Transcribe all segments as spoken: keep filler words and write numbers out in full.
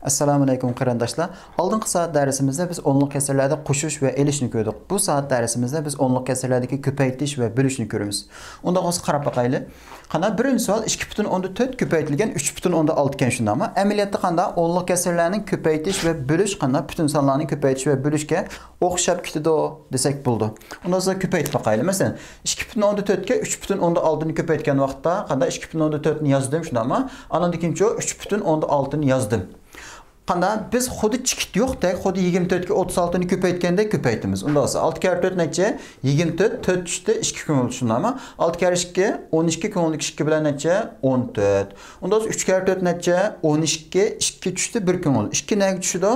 ئەسسالامۇئەلەيكۇم قېرىنداشلار. ئالدىنقى سائەت دەرسىمىزدە بىز ئونلۇق كەسىرلەردە قوشۇش ۋە ئېلىشنى كۆردۇق. بۇ سائەت دەرسىمىزدە بىز ئونلۇق كەسىرلەردىكى كۆپەيتىش ۋە بۆلۈشنى كۆرىمىز. ئۇنداق بولسا قاراپ باقايلى. قانداق، بىرىنچى سوئال، ئىككى پۈتۈن ئوندىن تۆت كۆپەيتىلگەن ئۈچ پۈتۈن ئوندىن ئالتە ئىكەن، شۇنداقمۇ؟ ئەمەلىيەتتە قانداق، ئونلۇق كەسىرلەرنىڭ كۆپەيتىش ۋە بۆلۈش قانداق، پۈتۈن سانلارنى كۆپەيتىش ۋە بۆلۈشكە ئوخشاپ كېتىدۇ دېسەك بولىدۇ. ئۇنداق بولسا كۆپەيتىپ باقايلى. مەسىلەن، ئىككى پۈتۈن ئوندىن تۆتكە ئۈچ پۈتۈن ئوندىن ئالتىنى كۆپەيتكەن ۋاقىتتا قانداق، ئىككى پۈتۈن ئوندىن تۆتنى يازدىم، شۇنداقمۇ؟ ئاندىن كېيىنچۇ ئۈچ پۈتۈن ئوندىن ئالتىنى يازدىم. قانداق، بىز خۇددى چېكىت يوقتەك، خۇددى يىگىرمە تۆتكە ئوتتۇز ئالتىنى كۆپەيتكەندەك كۆپەيتىمىز. ئۇنداق بولسا، ئالتە كەررە تۆت نەچچە؟ يىگىرمە تۆت، تۆت چۈشتى ئىككى كۆڭۈل، شۇنداقمۇ؟ ئالتە كەررە ئىككى، ئون ئىككى، كۆڭۈلدىكى ئىككى بىلەن نەچچە؟ ئون تۆت. ئۇنداق بولسا، ئۈچ كەررە تۆت نەچچە؟ ئون ئىككى، ئىككى چۈشتى بىر كۆڭۈل. ئىككى نەگە چۈشىدۇ؟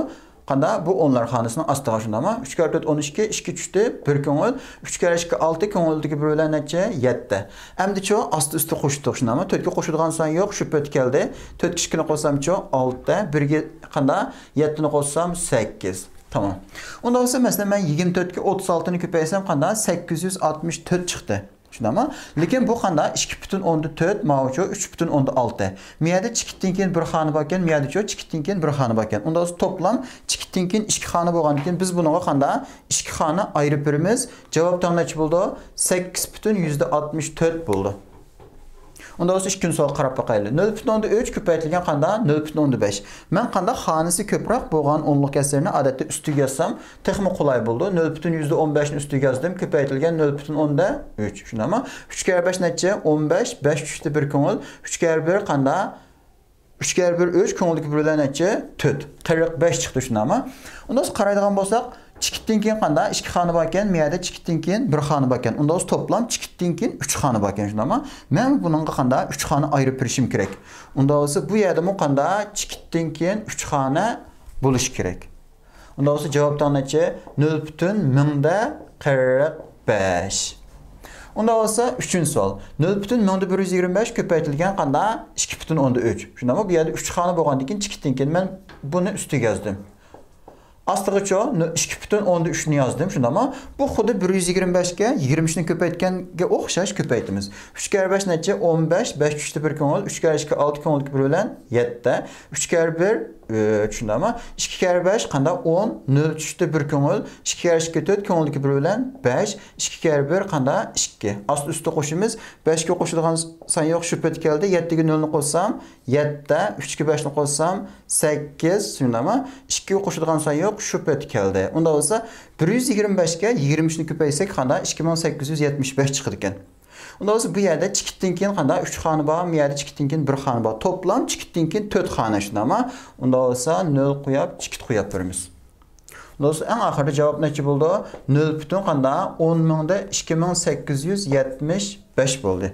قانداق، بۇ ئونلار خانىسىنىڭ ئاستىغا، شۇنداقمۇ؟ ئۈچ كەررە تۆت ئون ئىككى، ئىككى چۈشتى بىر كۆڭۈل. ئۈچ كەررە ئىككى ئالتە، كۆڭۈلدىكى بىر بىلەن نەچچە؟ يەتتە. ئەمدىچۇ ئاستى ئۈستى قوشتۇق، شۇنداقمۇ؟ تۆتكە قوشىدىغان سان يوق، شۇ پېتى كەلدى. تۆتكە ئىككىنى قوشسامچۇ؟ ئالتە. بىرگە قانداق؟ يەتتىنى قوشسام سەككىز. تامام. ئۇنداق بولسا، مەسىلەن، مەن يىگىرمە تۆتكە ئوتتۇز ئالتىنى كۆپەيتسەم قانداق؟ سەككىز يۈز ئاتمىش تۆت چىقتى. شۇنداقمۇ؟ لېكىن بۇ قانداق، ئىككى پۈتۈن ئوندىن تۆت، ماۋۇچۇ ئۈچ پۈتۈن ئوندىن ئالتە. مىيەدە چېكىتتىن كېيىن بىر خانا باركەن، مىيەدىچۇ چېكىتتىن كېيىن بىر خانا باركەن. ئۇنداق بولسا توپلام چېكىتتىن كېيىن ئىككى خانا بولغاندىكىن بىز بۇنىڭغا قانداق، ئىككى خانا ئايرىپ بېرىمىز. جاۋاب تەڭ نەچچە بولىدۇ؟ سەككىز پۈتۈن يۈزدە ئاتمىش تۆت بولىدۇ. ئۇنداق بولسا ئىككىنچى سوئالغا قاراپ باقايلى. نۆل پۈتۈن ئوندىن ئۈچ كۆپەيتىلگەن قانداق؟ نۆل پۈتۈن ئوندىن بەش. مەن قانداق، خانىسى كۆپرەك بولغان ئونلۇق كەسىرنى ئادەتتە ئۈستىگە يازسام تېخىمۇ قولاي بولىدۇ. نۆل پۈتۈن يۈزدە ئون بەشنى ئۈستىگە يازدىم، كۆپەيتىلگەن نۆل پۈتۈن ئوندىن ئۈچ. شۇنداقمۇ؟ ئۈچ كەررە بەش نەچچە؟ ئون بەش، بەش چۈشتى بىر كۆڭۈل. ئۈچ كەررە بىر قانداق؟ ئۈچ كەررە بىر ئۈچ، كۆڭۈلدىكى بىر بىلەن نەچچە؟ تۆت. قىرىق بەش چىقتى، شۇنداقمۇ؟ ئۇنداق بولسا قارايدىغان بولساق، چېكىتتىن كېيىن قانداق، ئىككى خانا باركەن، مىيەدە چېكىتتىن كېيىن بىر خانا باركەن. ئۇنداق بولسا توپلام چېكىتتىن كېيىن ئۈچ خانا باركەن، شۇنداقمۇ؟ مەن بۇنىڭغا قانداق، ئۈچ خانا ئايرىپ بېرىشىم كېرەك. ئۇنداق بولسا بۇ يەردىمۇ قانداق، چېكىتتىن كېيىن ئۈچ خانا بولۇشى كېرەك. ئۇنداق بولسا جاۋاب تەڭ نەچچە؟ نۆل پۈتۈن مىڭدە قىرىق بەش. ئۇنداق بولسا ئۈچىنچى سوئال. نۆل پۈتۈن مىڭدە بىر يۈز يىگىرمە بەش كۆپەيتىلگەن قانداق، ئىككى پۈتۈن ئوندىن ئۈچ. شۇنداقمۇ؟ بۇ يەردە ئۈچ خانا بولغاندىن كېيىن چېكىتتىن كېيىن مەن بۇنى ئۈستىگە يازدىم. ئاستىغىچۇ نۆ-، ئىككى پۈتۈن ئوندىن ئۈچنى يازدىم، شۇنداقمۇ؟ بۇ خۇددى بىر يۈز يىگىرمە بەشكە يىگىرمە ئۈچنى كۆپەيتكەنگە ئوخشاش كۆپەيتىمىز. ئۈچ كەررە بەش نەچچە؟ ئون بەش، بەش چۈشتى بىر كۆڭۈل، ئۈچ كەررە ئىككى ئالتە، كۆڭۈلدىكى بىر بىلەن يەتتە، ئۈچ كەررە بىر ئۈچ، شۇنداقمۇ؟ ئىككى كەررە بەش قانداق؟ ئون، نۆل چۈشتى بىر كۆڭۈل، ئىككى كەررە ئىككى تۆت، كۆڭۈلدىكى بىر بىلەن بەش، ئىككى كەررە بىر قانداق؟ ئىككى. ئاستى ئۈستى قوشىمىز، بەشكە قوشىدىغان سان يوق، شۇ پېتى كەلدى. يەتتىگە نۆلنى قوشسام، يەتتە، ئۈچكە بەشنى قوشسام، سەككىز، شۇنداقمۇ؟ ئىككىگە قوشىدىغان سان يوق، شۇ پېتى كەلدى. ئۇنداق بولسا، بىر يۈز يىگىرمە بەشكە يىگىرمە ئۈچنى كۆپەيتسەك، قانداق؟ ئىككى مىڭ سەككىز يۈز يەتمىش بەش چىقىدىكەن. ئۇنداق بولسا، بۇ يەردە چېكىتتىن كېيىن قانداق؟ ئۈچ خانا بار، بۇ يەردە چېكىتتىن كېيىن بىر خانا بار. توپلام چېكىتتىن كېيىن تۆت خانا، شۇنداقمۇ؟ ئۇنداق بولسا، نۆل قوياپ، چېكىت قوياپ بېرىمىز. ئۇنداق بولسا، ئەڭ ئاخىرىدا جاۋاب نەچچە بولىدۇ؟ نۆل پۈتۈن قانداق؟ ئون مىڭدا ئىككى مىڭ سەككىز يۈز يەتمىش بەش بولدى.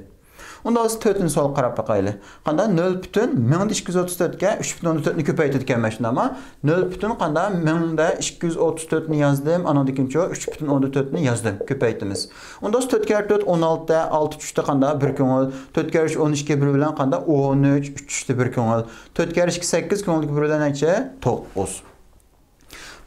ئۇنداق بولسا تۆتىنچى سوئالغا قاراپ باقايلى. قانداق، نۆل پۈتۈن مىڭدا ئىككى يۈز ئوتتۇز تۆتكە ئۈچ پۈتۈن ئوندىن تۆتنى كۆپەيتىدىكەنمەن، شۇنداقمۇ؟ نۆل پۈتۈن قانداق، مىڭدا ئىككى يۈز ئوتتۇز تۆتنى يازدىم، ئانىڭدىن كېيىنچۇ ئۈچ پۈتۈن ئوندىن تۆتنى يازدىم، كۆپەيتىمىز. ئۇنداق بولسا تۆت كەررە تۆت ئون ئالتە، ئالتە چۈشتى قانداق، بىر كۆڭۈل. تۆت كەررە ئۈچ ئون ئىككى، بىر بىلەن قانداق، ئون ئۈچ، ئۈچ چۈشتى بىر كۆڭۈل. تۆت كەررە ئىككى سەككىز، كۆڭۈلدىكى بىر بىلەن نەچچە؟ توققۇز.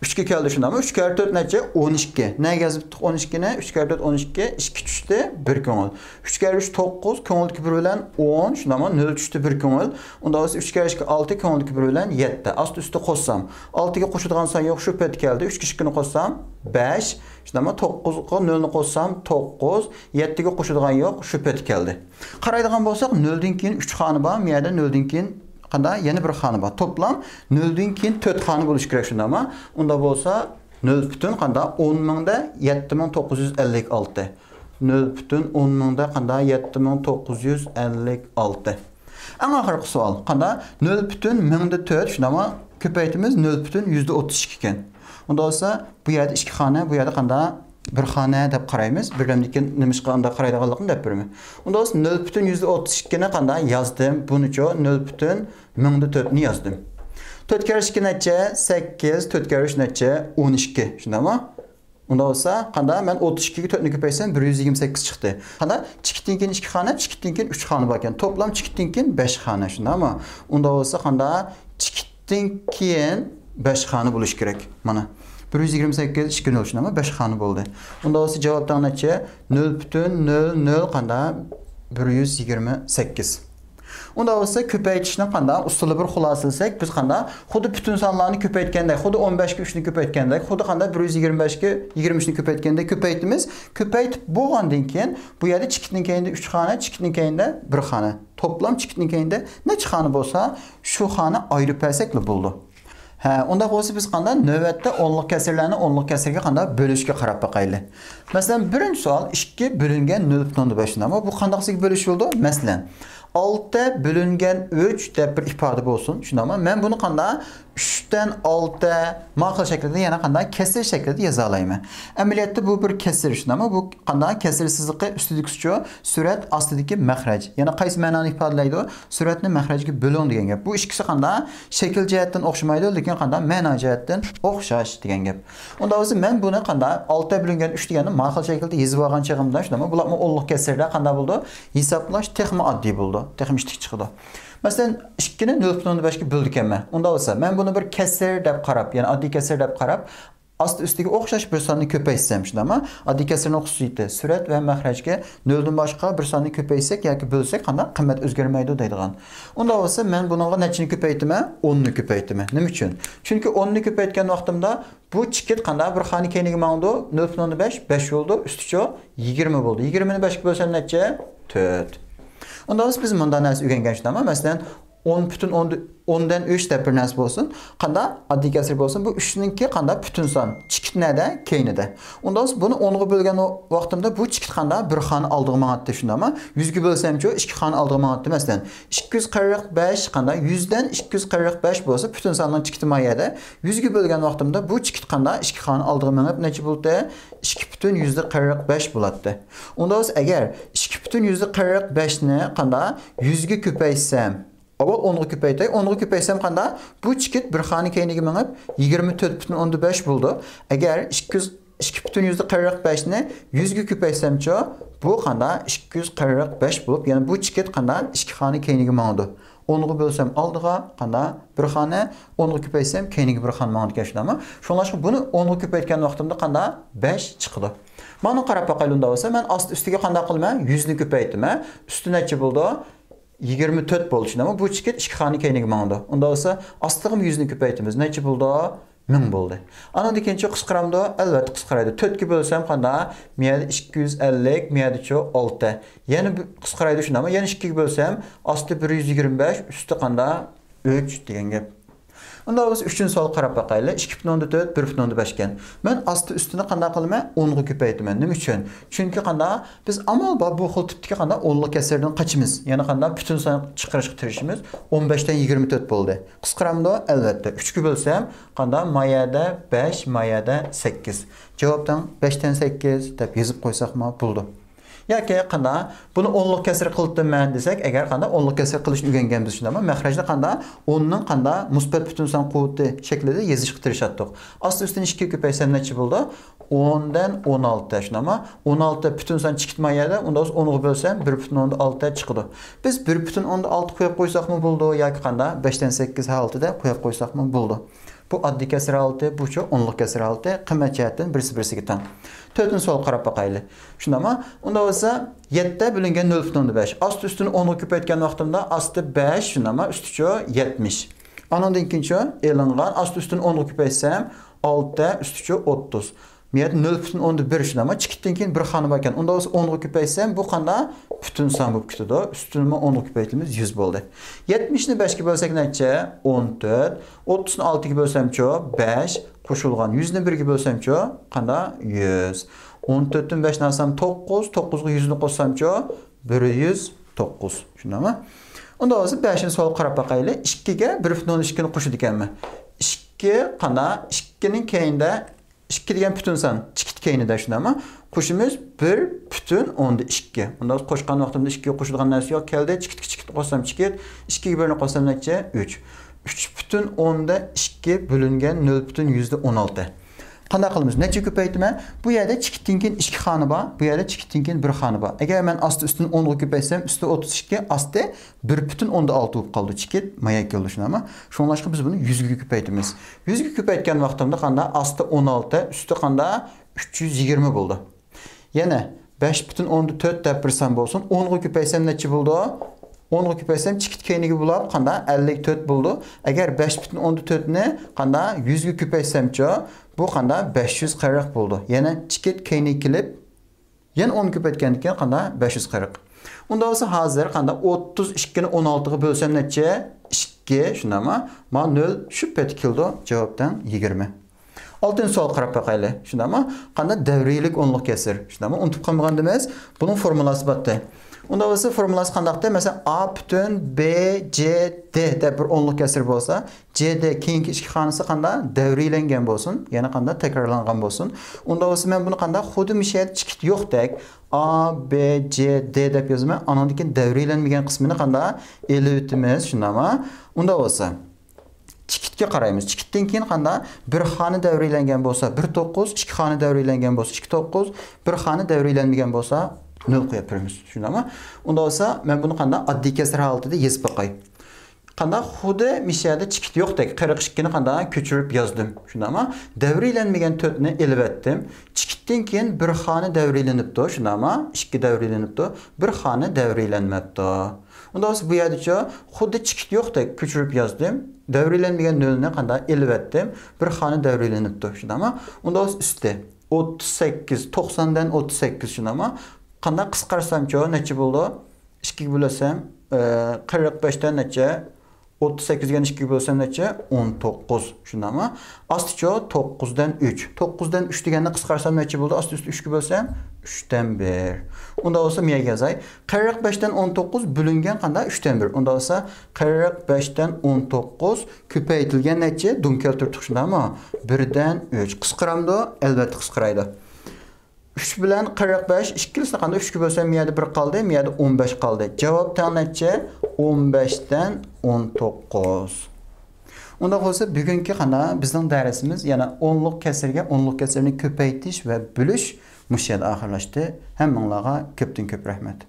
ئۈچكە كەلدى، شۇنداقمۇ؟ ئۈچ كەررە تۆت نەچچە؟ ئون ئىككى. نەگە يازدۇق ئون ئىككىنى؟ ئۈچ كەررە تۆت ئون ئىككى، ئىككى چۈشتى بىر كۆڭۈل. ئۈچ كەررە ئۈچ توققۇز، كۆڭۈلدىكى بىر بىلەن ئون، شۇنداقمۇ؟ نۆل چۈشتى بىر كۆڭۈل. ئۇنداق بولسا ئۈچ كەررە ئىككى ئالتە، كۆڭۈلدىكى بىر بىلەن يەتتە. ئاستى ئۈستى قوشسام، ئالتىگە قوشىدىغان سان يوق، شۇ پېتى كەلدى. ئۈچكە ئىككىنى قوشسام، بەش، شۇنداقمۇ؟ توققۇزغا نۆلنى قوشسام، توققۇز، يەتتىگە قوشىدىغان يوق، شۇ پېتى كەلدى. قارايدىغان بولساق، نۆلدىن كېيىن ئۈچ خانا بار، مۇ يەردە نۆلدىن كېيىن قانداق؟ يەنە بىر خانا بار. توپلام نۆلدىن كېيىن تۆت خانا بولۇشى كېرەك، شۇنداقمۇ؟ ئۇنداق بولسا، نۆل پۈتۈن قانداق؟ ئون مىڭدا يەتتە مىڭ توققۇز يۈز ئەللىك ئالتە. نۆل پۈتۈن ئون مىڭدا قانداق؟ يەتتە مىڭ توققۇز يۈز ئەللىك ئالتە. ئەڭ ئاخىرقى سوئال. قانداق؟ نۆل پۈتۈن مىڭدا تۆت، شۇنداقمۇ؟ كۆپەيتىمىز، نۆل پۈتۈن يۈزدە ئوتتۇز ئىككى ئىكەن. ئۇنداق بولسا، بۇ يەردە ئىككى خانا، بۇ يەردە قانداق؟ بىر خانا دەپ قارايمىز. بىرلەمدىكىن نېمىشقا ئانداق قارايدىغانلىقىنى دەپ بېرىمەن. ئۇنداق بولسا، نۆل پۈتۈن يۈزدە ئوتتۇز ئىككىنى قانداق يازدىم؟ بۇنىچۇ؟ نۆل پۈتۈن مىڭدا تۆتنى يازدىم. تۆت كەررە ئىككى نەچچە؟ سەككىز. تۆت كەررە ئۈچ نەچچە؟ ئون ئىككى. شۇنداقمۇ؟ ئۇنداق بولسا، قانداق؟ مەن ئوتتۇز ئىككىگە تۆتنى كۆپەيتسەم، بىر يۈز يىگىرمە سەككىز چىقتى. قانداق؟ چېكىتتىن كېيىن ئىككى خانا، چېكىتتىن كېيىن ئۈچ خانا باركەن. توپلام چېكىتتىن كېيىن بەش خانا، شۇنداقمۇ؟ ئۇنداق بولسا، قانداق؟ چېكىتتىن كېيىن بەش خانا بولۇشى كېرەك. مانا، بىر يۈز يىگىرمە سەككىز، ئىككى نۆل، شۇنداقمۇ؟ بەش خانا بولدى. ئۇنداق بولسا، جاۋاب تەڭ نەچچە؟ نۆل پۈتۈن نۆل نۆل، قانداق؟ بىر يۈز يىگىرمە سەككىز. ئۇنداق بولسا كۆپەيتىشنىڭ قانداق ئۇسۇلى بىر خۇلاسىلىسەك، بىز قانداق خۇددى پۈتۈن سانلارنى كۆپەيتكەندەك، خۇددى ئون بەشكە ئۈچنى كۆپەيتكەندەك، خۇددى قانداق بىر يۈز يىگىرمە بەشكە يىگىرمە ئۈچنى كۆپەيتكەندەك كۆپەيتىمىز. كۆپەيتىپ بولغاندىن كېيىن بۇ يەردە چېكىتنىڭ كەينىدە ئۈچ خانا، چېكىتنىڭ كەينىدە بىر خانا. توپلام چېكىتنىڭ كەينىدە نەچچە خانا بولسا، شۇ خانا ئايرىپ بەرسەكلا بولىدۇ. ھە، ئۇنداق بولسا بىز قانداق نۆۋەتتە ئونلۇق كەسىرلەرنى ئونلۇق كەسىرگە قانداق بۆلۈشكە قاراپ باقايلى. مەسىلەن، بىرىنچى سوئال ئىككى بۆلۈنگەن نۆل پۈتۈن ئوندىن بەش شۇنداقمۇ؟ بۇ قانداقسىگە بۆلۈشۈلىدۇ؟ مەسىلەن، ئالتە بۆلۈنگەن ئۈچ دەپ بىر ئىپادە بولسۇن، شۇنداقمۇ؟ مەن بۇنى قانداق ئۈچتىن ئالتە ما خىل شەكىلدە يەنە قانداق كەسىر شەكلىدە يازالايمەن. ئەمەلىيەتتە بۇ بىر كەسىر، شۇنداقمۇ؟ بۇ قانداق كەسىر سىزىقى ئۈستىدىكىچۇ، سۈرەت ئاستىدىكى مەخرەج. يەنە قايسى مەنانى ئىپادىلەيدۇ؟ سۈرەتنى مەخرەجگە بۆلۈڭ دېگەن گەپ. بۇ ئىككىسى قانداق شەكىل جەھەتتىن ئوخشىمايدۇ، لېكىن قانداق مەنا جەھەتتىن ئوخشاش دېگەن گەپ. ئۇنداق بولسا مەن بۇنى قانداق ئالتە بۆلۈنگەن ئۈچ دېگەننى ما خىل شەكىلدە يېزىۋالغان چېغىمدا، شۇنداقمۇ؟ بۇلارمۇ ئونلۇق كەسىردە قانداق بولىدۇ؟ ھېسابلاش تېخىمۇ ئاددىي بولىدۇ، تېخىمۇ ئىشتىك چىقىدۇ. مەسىلەن، ئىككىنى نۆل پۈتۈن ئوندىن بەشكە بۆلىدىكەنمەن. ئۇنداق بولسا مەن بۇنى بىر كەسىر دەپ قاراپ، يەنى ئاددىي كەسىر دەپ قاراپ، ئاستى ئۈستىگە ئوخشاش بىر ساننى كۆپەيتسەم، شۇنداقمۇ؟ ئاددىي كەسىرنىڭ خۇسۇسىيىتى، سۈرەت ۋە مەخرەجگە نۆلدىن باشقا بىر ساننى كۆپەيتسەك ياكى بۆلسەك قانداق قىممەت ئۆزگەرمەيدۇ دەيدىغان. ئۇنداق بولسا مەن بۇنىڭغا نەچچىنى كۆپەيتىمەن؟ ئوننى كۆپەيتىمەن. نېمە ئۈچۈن؟ چۈنكى ئوننى كۆپەيتكەن ۋاقتىمدا بۇ چېكىت قانداق بىر خانا كەينىگە ماڭىدۇ؟ نۆل پۈتۈن ئوندىن بەش، بەش بولىدۇ. ئۈستىچۇ يىگىرمە بولدى. يىگىرمىنى بەشكە بۆلسەم نەچچە؟ تۆت. ئۇنداق بولسا بىز مۇنداق نەرسە ئۆگەنگەن شۇنداقمۇ؟ مەسىلەن، ئون پۈتۈن ئوندىن ئۈچ دەپ بىر نەرسە بولسۇن. قانداق؟ ئاددىي كەسىر بولسۇن. بۇ ئۈچنىڭكى قانداق؟ پۈتۈن سان. چېكىت نەدە؟ كەينىدە. ئۇنداق بولسا بۇنى ئونغا بۆلگەن ۋاقتىمدا بۇ چېكىت قانداق؟ بىر خانا ئالدىغا ماڭاتتى، شۇنداقمۇ؟ يۈزگە بۆلسەمچۇ؟ ئىككى خانا ئالدىغا ماڭاتتى. مەسىلەن، ئىككى يۈز قىرىق بەش قانداق؟ يۈزدىن ئىككى يۈز قىرىق بەش بولسا، پۈتۈن ساننىڭ چېكىتى ما يەردە. يۈزگە بۆلگەن ۋاقتىمدا بۇ چېكىت قانداق؟ ئىككى خانا ئالدىغا مېڭىپ نەچچە بولدى؟ ئىككى پۈتۈن يۈزدە قىرىق بەش بولاتتى. ئۇنداق بولسا ئەگەر ئىككى پۈتۈن يۈزدە قىرىق بەشنى قانداق؟ يۈزگە كۆپەيتسەم، ئاۋۋال ئونغا كۆپەيتەي. ئونغا كۆپەيتسەم قانداق؟ بۇ چېكىت بىر خانا كەينىگە مېڭىپ، يىگىرمە تۆت پۈتۈن ئوندىن بەش بولىدۇ. ئەگەر ئىككى يۈز، ئىككى پۈتۈن يۈزدە قىرىق بەشنى يۈزگە كۆپەيتسەمچۇ، بۇ قانداق؟ ئىككى يۈز قىرىق بەش بولۇپ، يەنى بۇ چېكىت قانداق؟ ئىككى خانا كەينىگە ماڭىدۇ. ئونغا بۆلسەم ئالدىغا قانداق؟ بىر خانا، ئونغا كۆپەيتسەم كەينىگە بىر خانا ماڭىدىكەن، شۇنداقمۇ؟ شۇڭلاشقا بۇنى ئونغا كۆپەيتكەن ۋاقتىمدا قانداق؟ بەش چىقىدۇ. مانا قاراپ باقايلى، ئۇنداق بولسا مەن ئاستى ئۈستىگە قانداق قىلىمەن؟ يۈزنى كۆپەيتىمەن. ئۈستى نەچچە بولىدۇ؟ يىگىرمە تۆت بولدى، شۇنداقمۇ؟ بۇ چېكىت ئىككى خانا كەينىگە ماڭىدۇ. ئۇنداق بولسا ئاستىغىمۇ يۈزنى كۆپەيتىمىز. نەچچە بولىدۇ؟ مىڭ بولدى. ئانىڭدىن كېيىنچۇ قىسقىرامدۇ؟ ئەلۋەتتە قىسقىرايدۇ. تۆتكە بۆلسەم قانداق؟ مۇ يەردە ئىككى يۈز ئەللىك، مۇ يەردىچۇ ئالتە. يەنە بىر قىسقىرايدۇ، شۇنداقمۇ؟ يەنە ئىككىگە بۆلسەم ئاستى بىر يۈز يىگىرمە بەش، ئۈستى قانداق؟ ئۈچ دېگەن گەپ. ئۇنداق بولسا ئۈچىنچى سوئالغا قاراپ باقايلى. ئىككى پۈتۈن ئوندىن تۆت، بىر پۈتۈن ئوندىن بەش ئىكەن. مەن ئاستى ئۈستىنى قانداق قىلىمەن؟ ئونغا كۆپەيتىمەن. نېمە ئۈچۈن؟ چۈنكى قانداق؟ بىز ئامال بار بۇ خىل تىپتىكى قانداق؟ ئونلۇق كەسىردىن قاچىمىز. يەنى قانداق؟ پۈتۈن سان چىقىرىشقا تىرىشىمىز. ئون بەشتىن يىگىرمە تۆت بولدى. قىسقىرامدۇ؟ ئەلۋەتتە. ئۈچكە بۆلسەم قانداق؟ ما يەردە بەش، ما يەردە سەككىز. جاۋابتىڭ بەشتىن سەككىز دەپ يېزىپ قويساقمۇ بولىدۇ. ياكى قانداق؟ بۇنى ئونلۇق كەسىر قىلىپتىمەن دېسەك، ئەگەر قانداق؟ ئونلۇق كەسىر قىلىشنى ئۆگەنگەنبىز، شۇنداقمۇ؟ مەخرەجنى قانداق؟ ئوننىڭ قانداق؟ مۇسبەت پۈتۈن سان قۇۋۋىتى شەكلىدە يېزىشقا تىرىشاتتۇق. ئاستى ئۈستىنى ئىككىگە كۆپەيتسەم نەچچە بولىدۇ؟ ئوندىن ئون ئالتە، شۇنداقمۇ؟ ئون ئالتە پۈتۈن سان چېكىت ما يەردە، ئۇنداق بولسا ئونغا بۆلسەم بىر پۈتۈن ئوندىن ئالتە چىقىدۇ. بىز بىر پۈتۈن ئوندىن ئالتە قويۇپ قويساقمۇ بولىدۇ ياكى قانداق؟ بەشتىن سەككىز ھالىتىدە قويۇپ قويساقمۇ بولىدۇ. بۇ ئاددىي كەسىر ھالىتى، بۇچۇ ئونلۇق كەسىر ھالىتى، قىممەت جەھەتتىن بىرسى بىرسىگە تەڭ. تۆتىنچى سوئالغا قاراپ باقايلى. شۇنداقمۇ؟ ئۇنداق بولسا يەتتە بۆلۈنگەن نۆل پۈتۈن ئوندىن بەش. ئاستى ئۈستىنى ئونغا كۆپەيتكەن ۋاقتىمدا ئاستى بەش، شۇنداقمۇ؟ ئۈستىچۇ يەتمىش. ئانىڭدىن كېيىنچۇ ئېلىنغان ئاستى ئۈستىنى ئونغا كۆپەيتسەم ئالتە، ئۈستىچۇ ئوتتۇز. مۇ يەردە نۆل پۈتۈن ئوندىن بىر، شۇنداقمۇ؟ چېكىتتىن كېيىن بىر خانا بار ئىكەن. ئۇنداق بولسا ئونغا كۆپەيتسەم بۇ قانداق؟ پۈتۈن سان بولۇپ كېتىدۇ. ئۈستىنىمۇ ئونغا كۆپەيتىمىز، يۈز بولدى. يەتمىشنى بەشكە بۆلسەك نەچچە؟ ئون تۆت. ئوتتۇزنى ئالتىگە بۆلسەمچۇ؟ بەش. قوشۇلغان يۈزنى بىرگە بۆلسەمچۇ؟ قانداق؟ يۈز. ئون تۆتتىن بەشنى ئالسام توققۇز، توققۇزغا يۈزنى قوشسامچۇ؟ بىر يۈز توققۇز. شۇنداقمۇ؟ ئۇنداق بولسا بەشىنچى سوئالغا قاراپ باقايلى. ئىككىگە بىر پۈتۈن ئوندىن ئىككىنى قوشىدىكەنمەن. ئىككى قانداق؟ ئىككىنىڭ كەينىدە ئىككى دېگەن پۈتۈن سان، چېكىت كەينىدە، شۇنداقمۇ؟ قوشىمىز بىر پۈتۈن ئوندىن ئىككى. ئۇنداق قوشقان ۋاقتىمدا ئىككىگە قوشىدىغان نەرسە يوق، كەلدى. چېكىتكە چېكىت قوشسام چېكىت، ئىككىگە بىرنى قوشسام نەچچە؟ ئۈچ. ئۈچ پۈتۈن ئوندىن ئىككى بۆلۈنگەن نۆل پۈتۈن يۈزدە ئون ئالتە. قانداق قىلىمىز؟ نەچچە كۆپەيتىمەن؟ بۇ يەردە چېكىتتىن كېيىن ئىككى خانا بار، بۇ يەردە چېكىتتىن كېيىن بىر خانا بار. ئەگەر مەن ئاستى ئۈستىنى ئونغا كۆپەيتسەم، ئۈستى ئوتتۇز ئىككى، ئاستى بىر پۈتۈن ئوندىن ئالتە بولۇپ قالدى. چېكىت ما يەرگە كېلىدۇ، شۇنداقمۇ؟ شۇڭلاشقا بىز بۇنى يۈزگە كۆپەيتىمىز. يۈزگە كۆپەيتكەن ۋاقتىمدا قانداق؟ ئاستى ئون ئالتە، ئۈستى قانداق؟ ئۈچ يۈز يىگىرمە بولدى. يەنە بەش پۈتۈن ئوندىن تۆت دەپ بىر سان بولسۇن. ئونغا كۆپەيتسەم نەچچە بولىدۇ؟ ئونغا كۆپەيتسەم، چېكىت كەينىكى بولۇپ، قاندا ئەللىك تۆت بولىدۇ. ئەگەر بەش پۈتۈن ئوندىن تۆتنى قاندا يۈزگە كۆپەيتسەمچۇ، بۇ قاندا بەش يۈز قىرىق بولىدۇ. يەنى چېكىت كەينىكى كېلىپ، يەنە ئون كۆپەيتكەندىن كېيىن قاندا بەش يۈز قىرىق. ئۇندا بولسا ھازىر قاندا ئوتتۇز ئىككىنى ئون ئالتىغا بۆلسەم نەچچە؟ ئىككى، شۇنداقمۇ؟ مانا نۆل چۈشۈپ پەتى كېلىدۇ. جاۋاب تەڭ يىگىرمە. ئالتىنچى سوئال قاراپ باقايلى. شۇنداقمۇ؟ قاندا دەۋرىيلىك ئونلۇق كەسىر. شۇنداقمۇ؟ ئۇنتۇپ قالمىغان دېمەيمىز. بۇنىڭ فورمۇلاسى بارتى. ئۇندا بولسا فورمۇلاسى قانداقتى؟ مەسىلەن، A پۈتۈن B C D دەپ بىر ئونلۇق كەسىر بولسا، C D كېيىنكى ئىككى خانىسى قاندا دەۋرىيلەنگەن بولسۇن، يەنى قاندا تەكرارلانغان بولسۇن. ئۇندا بولسا مەن بۇنى قاندا خۇددى مۇشۇ يەردە چېكىت يوقتەك A B C D دەپ يازىمەن. ئانىڭدىن كېيىن دەۋرىيلەنمىگەن قىسمىنى قاندا ئېلىۋېتىمىز، شۇنداقمۇ؟ ئۇندا بولسا چېكىتكە قارايمىز. چېكىتتىن كېيىن قاندا بىر خانە دەۋرىيلەنگەن بولسا بىر توققۇز، ئىككى خانە دەۋرىيلەنگەن بولسا ئىككى توققۇز، بىر خانە دەۋرىيلەنمىگەن بولسا نۆل قويۇپ بېرىمىز. شۇنداقمۇ؟ ئۇندا بولسا مەن بۇنى قاندا ئاددىي كەسىر ھالىتىدە يېزىپ باقاي. قاندا خۇددى مۇشۇ يەردە چېكىت يوقتەك قىرىق ئىككىنى قاندا كۆچۈرۈپ يازدىم. شۇنداقمۇ؟ دەۋرىيلەنمىگەن تۆتنى ئېلىۋەتتىم. چېكىتتىن كېيىن بىر خانە دەۋرىيلىنىپتۇ. شۇنداقمۇ؟ ئىككى دەۋرىيلىنىپتۇ. بىر خانە دەۋرىيلەنمەپتۇ. ئۇندا بولسا بۇ يەردىچۇ خۇددى چېكىت يوقتەك كۆچۈرۈپ يازدىم. دەۋرىيلەنمىگەن نۆلنى قاندا ئېلىۋەتتىم. بىر خانە دەۋرىيلىنىپتۇ. شۇنداقمۇ؟ ئۇندا بولسا ئۈستى ئوتتۇز سەككىز، توقساندىن ئوتتۇز سەككىز، شۇنداقمۇ؟ قاندا قىسقارتسامچۇ نەچچە بولىدۇ؟ ئىككىگە بۆلسەم، ئە، قىرىق بەشتىن نەچچە؟ ئوتتۇز سەككىزگە ئىككىگە بۆلسەم نەچچە؟ ئون توققۇز. شۇنداقمۇ؟ ئاستىچۇ توققۇزدىن ئۈچ. توققۇزدىن ئۈچ دېگەننى قىسقارتسام نەچچە بولىدۇ؟ ئاستى ئۈستى ئۈچكە بۆلسەم ئۈچتىن بىر. ئۇندا بولسا مۇ يەرگە يازاي. قىرىق بەشتىن ئون توققۇز بۆلۈنگەن قاندا ئۈچتىن بىر. ئۇندا بولسا قىرىق بەشتىن ئون توققۇز كۆپەيتىلگەن نەچچە؟ دۇڭ كەلتۈردۇق، شۇنداقمۇ؟ بىردىن ئۈچ. قىسقىرامدۇ؟ ئەلۋەتتە قىسقىرايدۇ. ئۈچ بىلەن قىرىق بەش، ئىككىلىسىنى قاندا ئۈچكە بۆلسەم، مۇ يەردە بىر قالدى، مۇ يەردە ئون بەش قالدى. جاۋاب تەڭ نەچچە؟ ئون بەشتىن ئون توققۇز. ئۇنداق بولسا، بۈگۈنكى قاندا بىزنىڭ دەرسىمىز، يەنى ئونلۇق كەسىرگە ئونلۇق كەسىرنى كۆپەيتىش ۋە بۆلۈش مۇشۇ يەردە ئاخىرلاشتى. ھەممىڭلارغا كۆپتىن كۆپ رەھمەت.